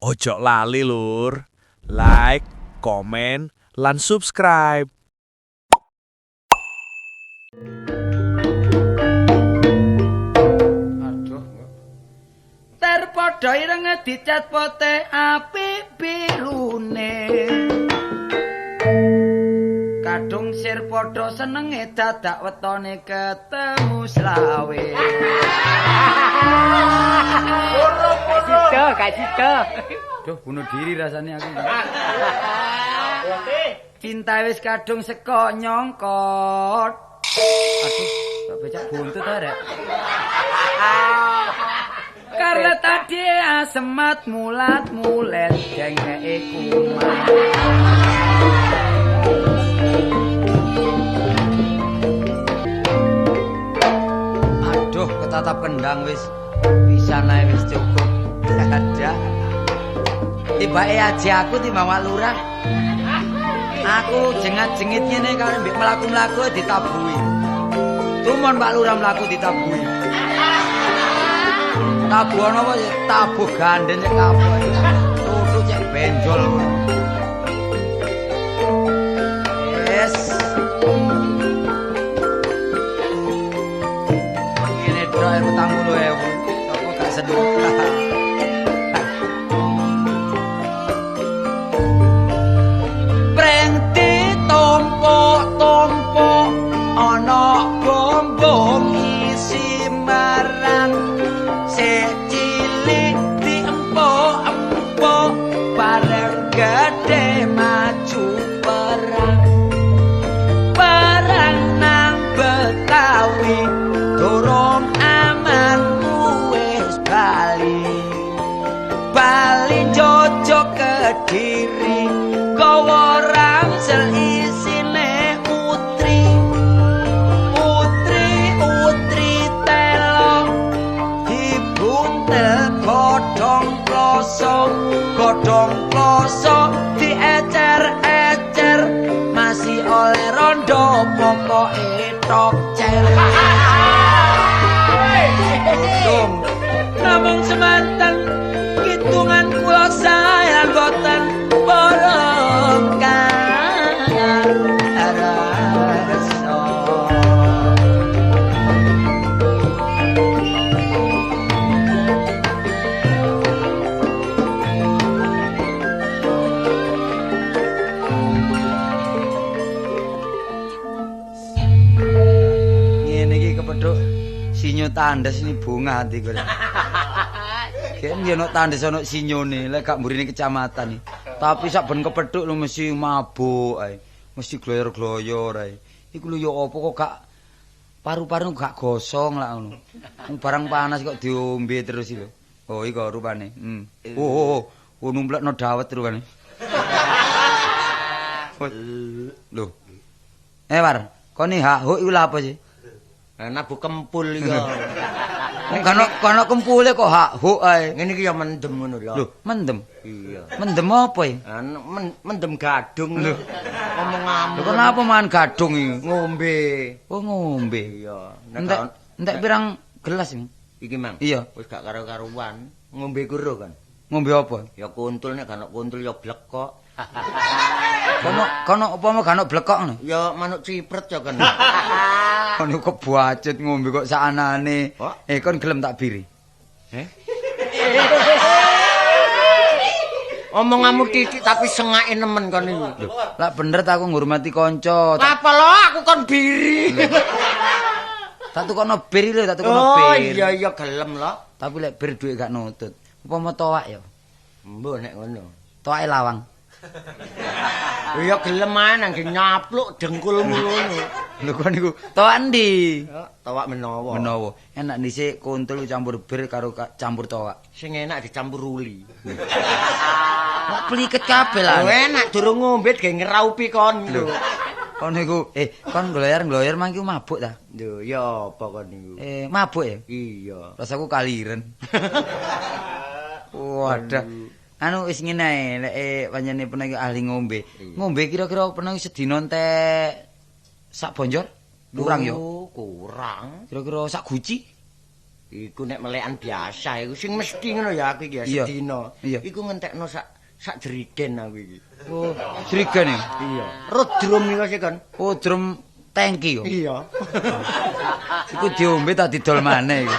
Ojo lali lur, like, komen, lan subscribe. Aduh. Ter padha ireng dicat pote apik birune. Kadung sir padha senenge dadak wetone ketemu selawe. Sida, gak sida. Duh, bunuh diri rasanya aku. Cinta wis kadung seko nyongkot. Aduh, kok becak buntut ta, Rek. Karena tadi asemat mulat mulet jengeke kumat. Aduh, ketatap kendang wis pisan ae wis cukup. Ada. Tibake aji aku timbang Wak Lurah. Aku jengat-jengit ngene karo mbek mlaku-mlaku ditabuhi. Tumon Pak Lurah mlaku ditabuhi. Tabuhan apa ya? Tabuh ganden cek kabeh. Tutu cek benjol. Yes. Ngene tok 40.000. Sopo gak seneng. Preng ditompok-tompok ana bombong isi marang sik cilik diempok-empok bareng gedhe maju perang. Perang nang Betawi durung aman wis bali. Bali jojok Kediri gawa rangsel isine utri. Utri utri telo dibuntel godhong kloso, godhong kloso diecer-ecer masih oleh rondo pokoke tok cer. Godhong namung semanten hitungan kula saya boten borong rasa. Ngene iki kepethuk sinyo tandes ini bunga ati kula. Kene yo tandes ana sinyone lek gak mburine kecamatan iki. Tapi sak ben kepethuk lu mesti mabuk ae. Mesti gloyor-gloyor ae. Iku lho yo apa kok gak paru-paru gak gosong lak ngono. Wong barang panas kok diombe terus iki lho. Oh iku rupane. Oh, oh, numplekno dawet rupane. Lho. War, kon iki hak-huk iku lha apa sih? Nabuh kempul iki. Wong kono kempule kok hak-huk ae. Ngene iki ya mendem ngono lho. Lho, mendem. Iya. Mendem apa iki? Mendem gadung lho. Omong-omong. Lho kenapa mangan gadung iki? Ngombe. Oh, ngombe. Iya. Entek pirang gelas iki? Iki, Mang. Iya. Wis gak karo-karuan. Ngombe kuro kan. Ngombe apa? Ya kuntul nek gak ono kuntul ya blekok. Kono apa mau gak ono blekok ngono? Ya manuk cipret ya kan. Kono kok buacut ngombe kok saanane. Eh kon gelem tak biri? Heh? Omonganmu titik tapi sengake nemen kon iki. Lho, lak bener ta aku ngurmati kanca. Apa lho aku kon biri. Tak tukono bir lho, tak tukono bir. Oh iya iya gelem lho. Tapi lek bir dhuwit gak nutut. Apa mau toak ya? Mbuh nek ngono. Toake lawang. Ya gelem ae nang nyapluk dengkulmu ngono. Lho kon niku toak endi? Toak menawa. Menawa. Enak dhisik kuntul campur bir karo campur toak. Sing enak dicampur uli. Kok pliket kabeh lah. Lho enak durung ngombe ge ngraupi kon lho. Kon niku kon gloyer-gloyer mangki mabuk ta? Lho ya apa kon niku? Mabuk ya? Iya. Rasaku kaliren. Wadah. Anu wis ngene ae lek panjenengan pernah ahli ngombe. Ngombe kira-kira pernah sedina entek sak bonjor? Kurang ya? Kurang. Kira-kira sak guci? Iku nek melekan biasa iku sing mesti ngono ya aku iki ya sedina. Iku ngentekno sak jerigen aku iki. Oh, jerigen ya? Iya. Rodrom niku sih kon. Oh, drum tangki yo. Iya. Iku diombe ta didol maneh iku.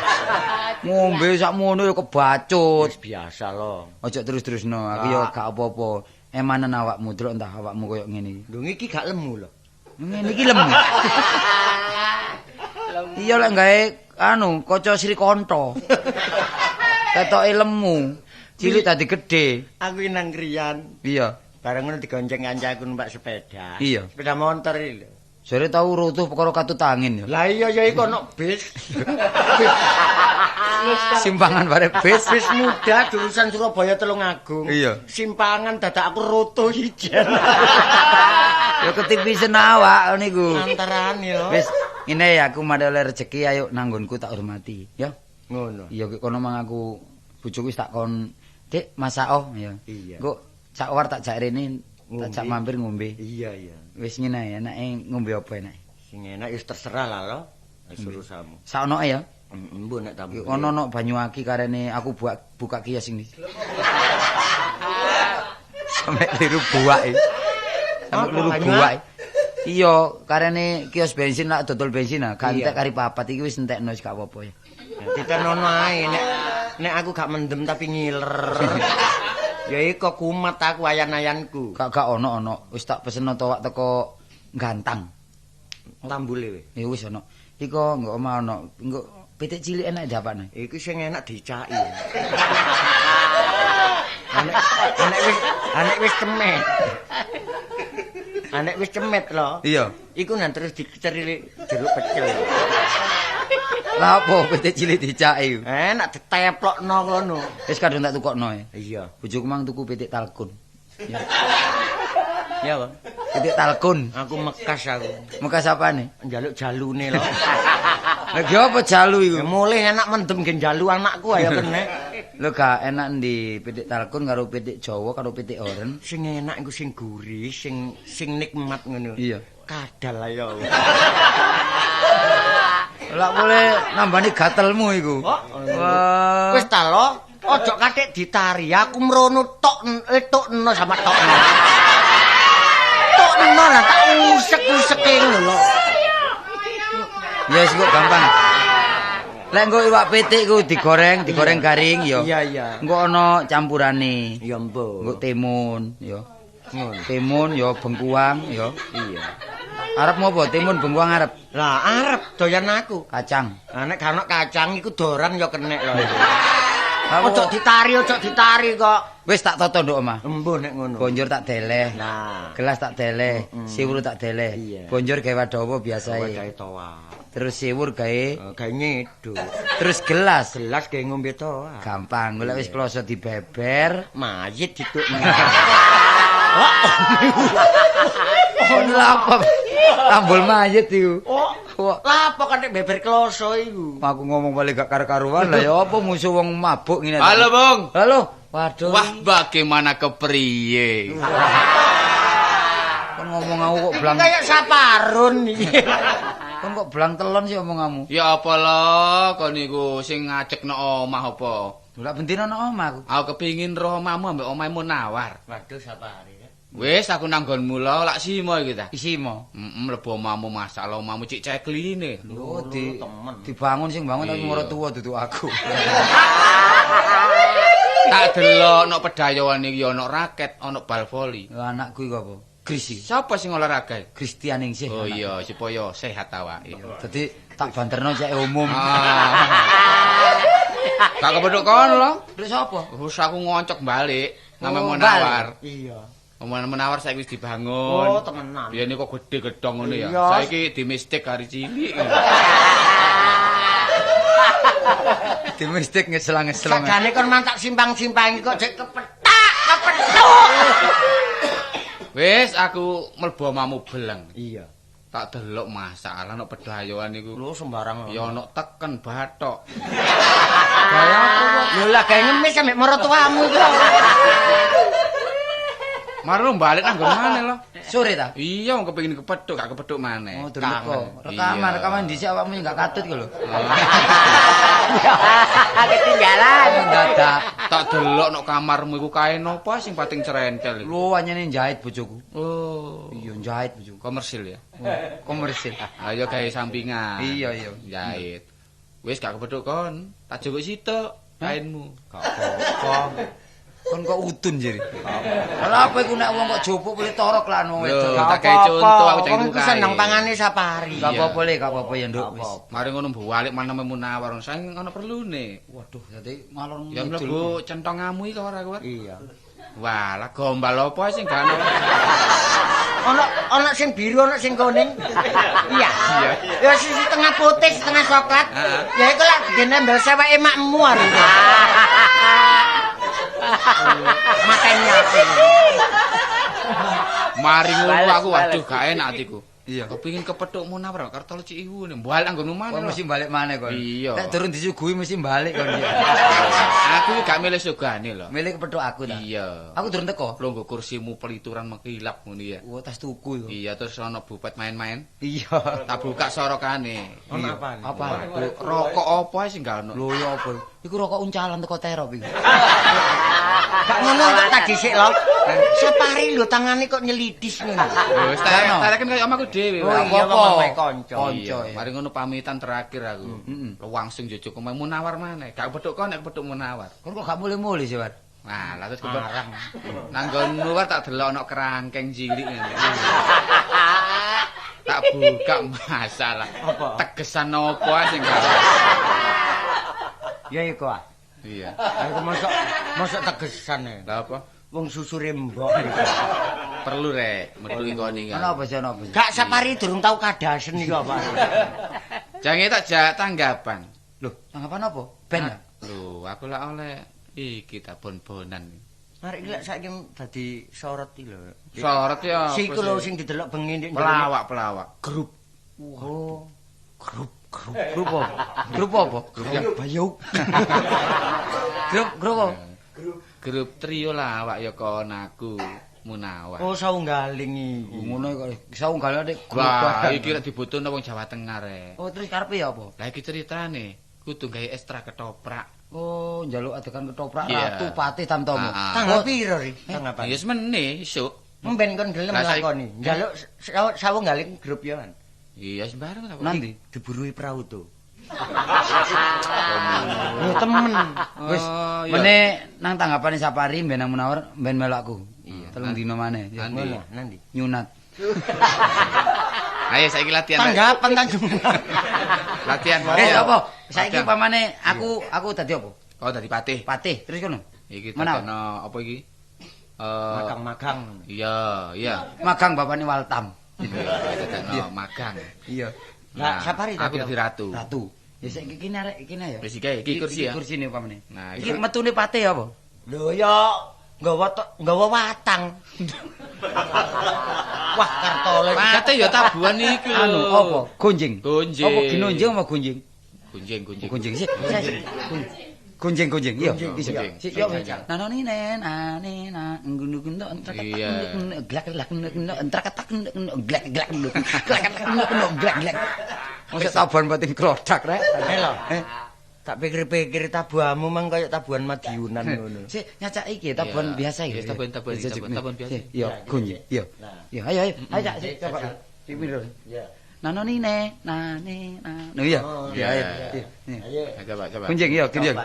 Ngombe sakmono ya kebacut. Wis biasa lho. Ojo terus-terusno, aku ya gak apa-apa. Emanen awakmu delok entah awakmu koyo ngene iki. Lho iki gak lemu lho. Ngene iki lemu. Iya lek gawe anu kaca Srikanto. Ketoke lemu. Cilik dadi gedhe. Aku nang Krian. Iya. Bareng ngono digonceng kancaku numpak sepeda. Iya. Sepeda motor iki lho. Jare tau rutuh perkara katut angin ya. Lah iya ya iku ono bis. Simpangan bare bis. Bis muda jurusan Surabaya Tulungagung. Iya. Simpangan dadak aku rutuh ijen. Ya ketipisen awak niku. Antaran ya. Wis ngene ya aku madhe oleh rezeki ayo nanggonku tak hormati ya. Ngono. Iya kono mang aku bojoku wis tak kon Dik masak oh ya. Iya. Engko sak war tak jak rene tak jak mampir ngombe. Iya iya. Wis ngene enake ngombe apa enake? Sing enak wis terserah lah lho. Wis urusanmu. Sakonoke ya. Embo nek tamu. Ono nok Banyuaki karene aku buka kios ini. Sampai liru buak iki. Sampai liru buak. Iya, karene kios bensin lak dodol bensin ah, gak entek kari papat iki wis entekno wis gak apa-apa ya. Ditenono ae nek aku gak mendem tapi ngiler. Ya iku kumat aku ayan-ayanku. Gak ono wis tak peseno towak teko Gantang. Tambule we. Ya wis ono. Iku engko omah ono. Engko pitik cilik enak diapakne. Iku sing enak dicaki. Anek wis cemet. Anek wis cemet lho. Iya. Iku nang terus dicerili jeruk pecel. Lah apa pitik cilik dicaki? Enak diteplokno ngono. Wis kadung tak tukokno e. Iya. Bojoku mang tuku pitik talkun. Ya. Ya, Bang. Pitik talkun. Aku mekas aku. Mekas apane? Njaluk jalune lho. Lagi apa jalu iku? Ya mulih enak mendem gen jalu anakku ayo kene. Lho gak enak endi pitik talkun karo pitik Jawa karo pitik oren. Sing enak iku sing gurih, sing nikmat ngono. Iya. Kadal ayo. Lah boleh nambani gatelmu iku. Wah. Wis ta lho, ojo katik ditari, aku mrono tok etokno sama tokno. Tokno lah tak usek-useke ngono lho. Ya wis kok gampang. Lek engko iwak pitik iku digoreng, digoreng garing ya. Iya iya. Engko ana campurane. Ya mbo. Engko timun ya. Ngono. Timun ya bengkuang ya. Iya. Arep ngopo? Timun bengkuang arep. Lah arep doyan aku. Kacang. Lah nek gak ono kacang iku doran ya kenek lho. Ojo ditari kok. Wis tak toto nduk omah. Embo nek ngono. Bonjor tak deleh. Nah. Gelas tak deleh, siwur tak deleh. Bonjor gawe wadah biasae. Gawe toa. Terus siwur gawe gawe nyeduk. Terus gelas, gelas gawe ngombe toa. Gampang, golek wis kloso dibeber, mayit didukne. Oh, lha apa? Tambul mayit iku. Oh, lha apa kan nek beber kloso iku? Aku ngomong balik gak karo-karuan lah ya apa musuh wong mabuk ngene. Halo, Bung. Halo. Waduh. Wah, bagaimana kepriye? Kon ngomong aku kok blang. Kayak saparun iki. Kon kok blang telon sih omonganmu. Ya apa lho kon niku sing ngajekno omah apa? Lha bendina nang omah aku. Aku kepingin roh omahmu ambek omahmu nawar. Waduh sapare. Wis aku nang nggonmu lho, lak simo iki ta. Simo. Heeh, mlebu omahmu masalah omahmu cik cekline. Lho, dibangun sing bangun tapi moro tuwa duduk aku. Tak delok nok pedayoan iki ana raket, ana bal voli. Lha anakku iku apa? Kris iki. Sapa sing olahraga? Kristian Ningsih. Oh iya, supaya sehat awake. Dadi tak banterno cek umum. Tak kepethuk kon lho. Terus sapa? Wis aku ngoncok balik, name Munawar. Iya. Omongan Munawar saiki wis dibangun. Oh, temenan. Biyen kok gedhe gedhong ngono ya. Saiki dimistik hari cilik. Dimistik ngeselang-ngeselang. Sakjane kon mantak simpang-simpangi kok jek kepetak, kepethuk. Wis aku mlebu omahmu beleng. Iya. Tak delok masalah nek pedayoan iku. Lho sembarang. Ya ana teken bathok. Gaya apa kok? Lho lah gawe ngemis ambek maratuamu iku. Mari balik nang nggon maneh lho. Sore ta? Iya, wong kepengin kepethuk, gak kepethuk maneh. Oh, durung teko. Rekaman dhisik awakmu gak katut kok lho. Ketinggalan. Dadak. Tak delok nok kamarmu iku kae napa sing pating cerentel iku. Lho, anyene njahit bojoku. Oh, Iya, njahit bojoku. Komersil ya. Komersil. Ayo gawe sampingan. Iya, iya. Jahit. Wis gak kepethuk kon, tak jupuk sitok kainmu. Gak apa-apa. Kon kok utun jere. Lah apa iku nek wong kok jupuk boleh torok lan wong wedok. Lho, tak gawe contoh aku cek Wong iku seneng pangane Sapari. Gak apa-apa le, gak apa-apa ya, Nduk. Wis. Mari ngono balik maneh Munawar sing ana perlune. Waduh, dadi ngalor Ya mlebu centongamu iki ora kuwi. Iya. Wah, lah gombal apa sing gak ono. Ono sing biru, ono sing kuning. Iya. Ya sisi setengah putih, setengah coklat. Ya iku lak gede nembel seweke makmu arep. Mateni aku. Mari ngono aku waduh gak enak atiku. Iya. Kepingin kepethuk Munawar kartol ciwu ne balik anggonmu maneh. Kon mesti balik maneh kon. Iya. Nek durung disuguhi mesti balik kon. Aku gak milih sugane lho. Milih kepethuk aku ta. Iya. Aku durung teko. Longgo kursimu pelituran mengkilap ngono ya. Wah, tas tuku iku. Iya, terus ana bupet main-main. Iya. Tak buka sorokane. Ono apane? Apa? Rokok apa sing gak ono? Lho ya apa? Iku rokok uncalan teko terop iku. Gak ngono kok tak dhisik lho. Sapari lho tangane kok nyelidis ngono. Wis tak kan kaya omahku dhewe. Oh, iya apa-apa. wong omahe kanca. Kanca. Iya, mari ngono pamitan terakhir aku. Langsung jujuk omahe Munawar maneh. Gak kepethuk kon nek kepethuk Munawar. Kon kok gak mulih-mulih sih, War? Nah, lah terus kepethuk. Nang nggonmu war tak delok ana kerangkeng cilik ngene. Tak buka masalah. Tegesan apa sing gak. Ya iku ah. Iya. Aku mosok tegesan e. Lah apa? Wong susure mbok. Perlu rek, metu kon iki. Ana apa sih, ana apa sih? Gak Sapari durung tau kadasen iku apa. Jange tak jak tanggapan. Lho, tanggapan apa? Ben ta? Lho, aku lak oleh iki ta bon-bonan. Mari iki lek saiki dadi sorot iki lho. Sorot ya. Siku lho sing didelok bengi ndek pelawak-pelawak. Grup. Oh. Grup grup apa? Grup apa? Grup Bayuk. Grup grup apa? Grup trio lawak ya kon aku Munawar. Oh, saunggaling iki. Ngono kok saunggaling nek grup. Wah, iki lek dibutuhno wong Jawa Tengah rek. Oh, terus karepe ya apa? Lah iki ceritane kudu gawe ekstra ketoprak. Oh, njaluk adegan ketoprak Iya. Ratu Patih Tamtomo. Tanggal piro ri? Tanggapan. Ya wis meneh isuk. Mben kon gelem lakoni. Njaluk saunggaling grup ya kan. Iya, sembarang ta. Nanti Diburui Prauto. Lho temen. wis meneh nang tanggapane Sapari ben nang Munawar ben melok aku. Iya. 3 dina maneh. Ya. Ngono, nanti. Nyunat. Ayo saiki latihan. Tanggapan Tanjung. Latihan. Eh, apa? Saiki Latihan. pamane aku dadi apa? Oh, dadi patih. Patih, terus kono. Iki Munawar. dadekno apa iki? Magang-magang. Iya, iya. Magang bapane Waltam. Iya, dadekno magang. Iya. Lah, Sapari aku dadi dadi ratu. Ratu. Ya saiki kene arek kene ya. Wis iki iki kursi ya. Kursine pamane. Nah, Iki metune patih apa? Lho ya nggawa watang. Wah, kartole. Patih ya tabuhan iki lho. Anu apa? Gonjing. Gonjing. Apa ginonjing apa gonjing? Gonjing, gonjing. Gonjing sih. Gonjing gonjing. Iya, iso. Gonjing. Sik yo. Nanoni nen ane na ngunu ngunu entrak glak glak entrak tak glak glak glak glak glak. Mosok tabuhan batin klodak rek. Lho. Tak pikir-pikir tabuhanmu mang kaya tabuhan Madiunan ngono. Sik nyacak iki tabuhan biasa iki. Iya, tabuhan biasa. Iya, gonjing. Iya. Iya, ayo ayo. Ayo Cak, sik coba. Sik piro? Iya. Nanoni ne nane na. Lho iya. Iya, ayo. Ayo. Coba, coba. Gonjing iya, gonjing.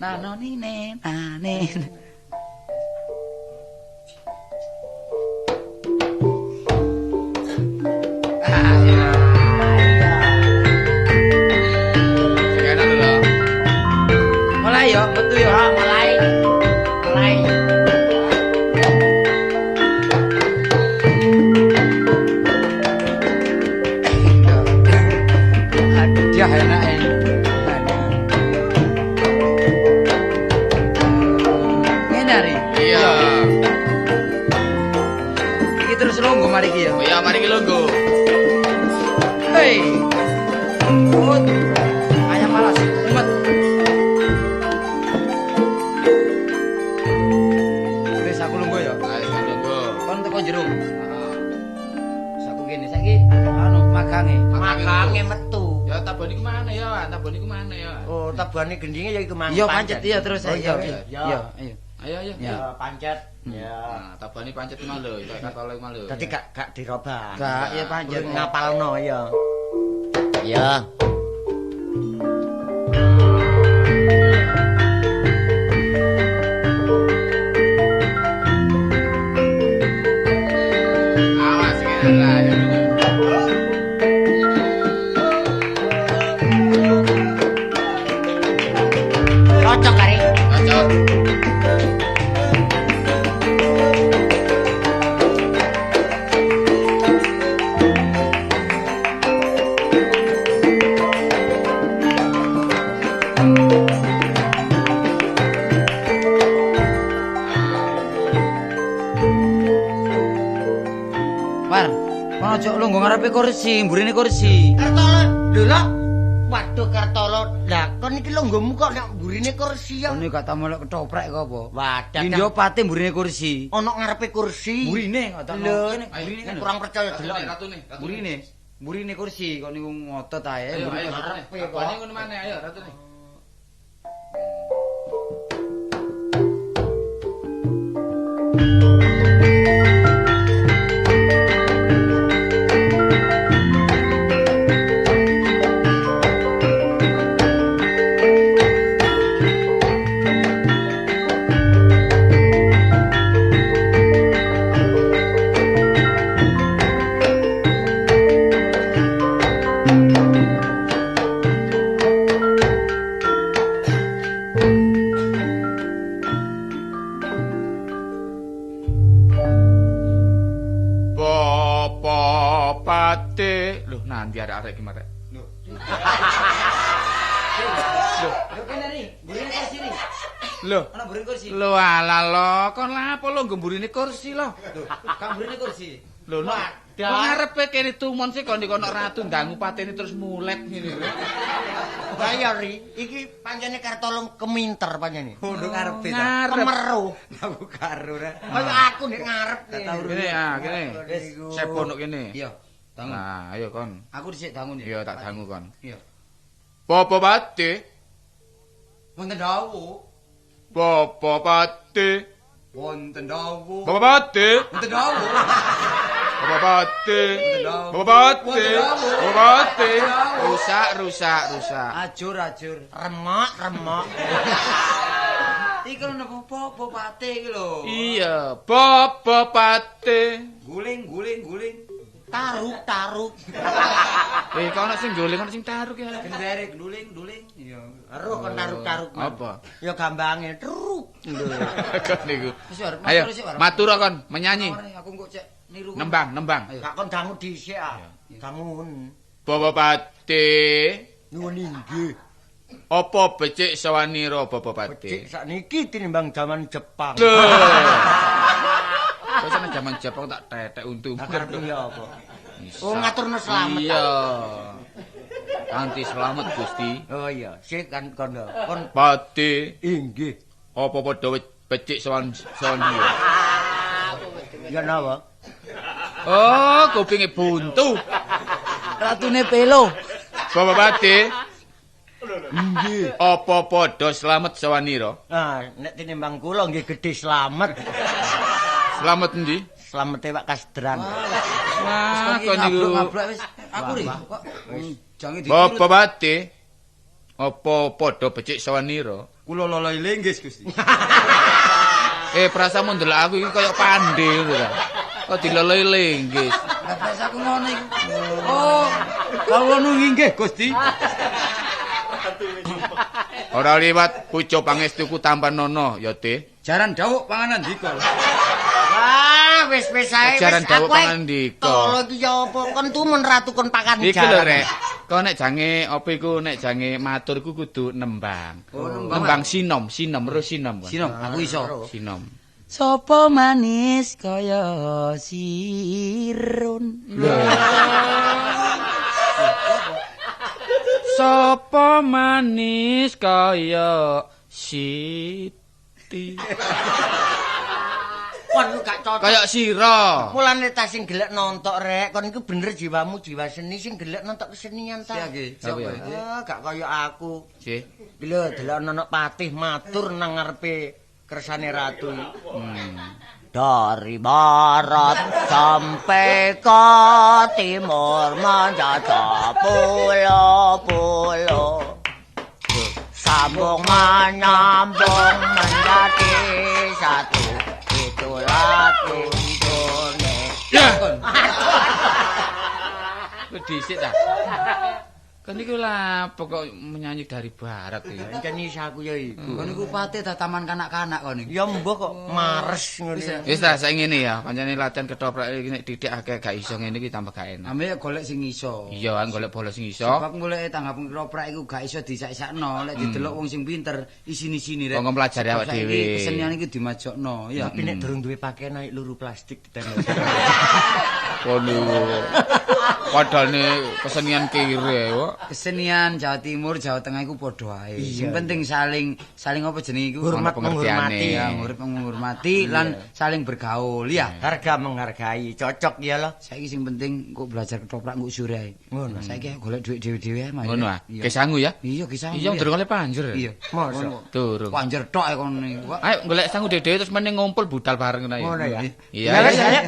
Nanoni ne nane. Mulai yo, metu yo. Mulai. Mulai. Dia enak ini. Ngene ari. Iya. Iki terus longgo mari iki ya. Iya, mari iki longgo. Hei. Ut. Ayam malas, umet. Wis aku longgo ya. Ayo. Aku jero. Heeh. Aku kene saiki anu magange. Magange metu. Ya tabone iku maneh ya, tabone iku maneh ya. Oh, tabuhane gendinge ya iku mang. Iya pancet iya terus iya. Iya, ayo. Ayo ayo. Ya pancet. Ya. Nah, tabane pancet mau lho, kaya katole mau lho. Dadi gak dirobah. Gak, ya pancet ngapalno ya. Ya. Awas iki lah ya. Cocok kare. Cocok. War, kono aja lungguh ngarepe kursi, mburine kursi. Kartolo, lho lho. Waduh Kartolo, lah kon iki lungguhmu kok nek mburine kursi ya. Kono gak tau melok ketoprak kok apa? Wadah. Lindho pate mburine kursi. Ono ngarepe kursi. Mburine kok tak Lho, mburine kan kurang percaya delok. Ratune, mburine. Mburine kursi kok niku ngotot ae. Ayo, ayo, ratune. Tabane ngono maneh, ayo ratune. Loh, nanti arek-arek iki marek. Lho. Lho kene ri, mburine kursi ri. Lho, ana mburine kursi. Lho alah lho, kon lapo lho nggo mburine kursi lho. Lho, kang mburine kursi. Lho, wadah. Ngarepe kene tumon sih kon kono ratu ndangu patene terus mulet ngene lho. Lah ya ri, iki pancene Kartolo keminter pancene. Oh, nduk ngarepe ta. Kemeruh. Aku karo rek. Kaya aku nek ngarep. Kene ya, kene. Sebo nduk kene. Iya. Dangun. Nah, ayo kon. Aku dhisik dangun ya. Iya, tak dangu kon. Iya. Bapak Pati. Wonten dawuh. Bapak Pati. Wonten dawuh. Bapak Pati. Wonten dawuh. Bapak Pati. Bapak Pati. Bapak Pati. Rusak, rusak, rusak. Ajur, ajur. Remok, remok. Iki lho napa Bapak Pati iki lho. Iya, Bapak Pati. Guling, guling, guling. Taruk, taruk. Eh, kok ana sing guling, ana sing taruk ya. Gendere guling, guling. Iya. Eruh kon taruk-taruk. Apa? Ya gambange truk. Lho. Kon niku. Ayo, matur kon menyanyi. Aku engko cek niru. Nembang, nembang. Gak kon dangu dhisik ah. Dangun. Bapak Pati. Nuwun inggih. Apa becik sawanira Bapak Pati? Becik sakniki tinimbang jaman Jepang. Lho. Wis ana jaman Jepang tak tetek untu. Lah karepmu ya apa? Oh ngaturno slamet. Iya. Kanthi slamet Gusti. Oh iya, sik kan kono. Kon Pati inggih. Apa padha becik sawanira? Ya napa? Oh, kupinge buntu. Ratune pelo. Bapak Pati. Inggih. Apa padha slamet sawanira? Ah, nek tinimbang kula nggih gedhe slamet. Slamet endi? Slamete Pak Kasdran. Wah, kon niku ngablak wis aku ri kok jange diturut. Bapak Pati. Apa padha becik sawanira? Kula loloi linggis Gusti. Eh, prasamu ndelok aku iki kaya pandhe ngono ta. Kok diloloi linggis. Lah prasaku ngono iku. Oh, kawula nunggu nggih Gusti. Ora liwat puja pangestuku tanpa nono ya, Teh. Jaran dawuk panganan dika. Wah, wis-wis ae wis Jaran dawuk pangandika. Tolo iki ya apa kon tumen ratu kon pakan jaran. Iki lho rek. Kon nek jange apa iku nek jange matur iku kudu nembang. Oh, nembang. Nembang sinom, sinom ro sinom kon. Sinom, aku iso. Sinom. Sopo manis kaya sirun. Sopo manis kaya Siti. Kon Aku gak cocok. Kayak sira. Mulane ta sing gelek nontok rek, kon iku bener jiwamu jiwa seni sing gelek nontok kesenian ta. Siap Apa ya? Ah, gak kaya aku. Sih. Iki lho delok ana patih matur nang ngarepe kersane ratu. Dari barat sampai ke timur menjajah pulau-pulau. Sambung menyambung menjadi satu. Itulah tuntune. Ya. Kok dhisik ta? Kan iku lah pokok menyanyi dari barat iki. Pancen iso aku ya iku. Kon iku patih ta taman kanak-kanak kon iku. Ya mbah kok mares ngene. Wis ta saiki ngene ya, pancene latihan ketoprak iki nek didik akeh gak iso ngene iki tambah gak enak. Ame golek sing iso. Iya, kan golek bola sing iso. Sebab golek tanggapan ketoprak iku gak iso disak-sakno, lek didelok wong sing pinter isini-sini rek. Wong mlajari awak dhewe. Kesenian iki dimajokno, ya. Tapi nek durung duwe pakaian naik luru plastik ditembak. Kono. Padahal kesenian kire kok. Kesenian Jawa Timur, Jawa Tengah iku padha ae. Sing penting saling saling apa jenenge iku? Hormat menghormati. Ya, menghormati lan saling bergaul ya. Harga menghargai, cocok ya lho. Saiki sing penting kok belajar ketoprak kok sore ae. Ngono. Saiki golek dhuwit dhewe-dhewe ae. Ngono ah. Ke sangu ya? Iya, ke sangu. Iya, durung oleh panjer. Iya. Mosok. Durung. Panjer tok ae kono niku. Ayo golek sangu dhewe terus meneh ngumpul budal bareng ngono ya. Ngono ya. Iya. Ya wis, ayo.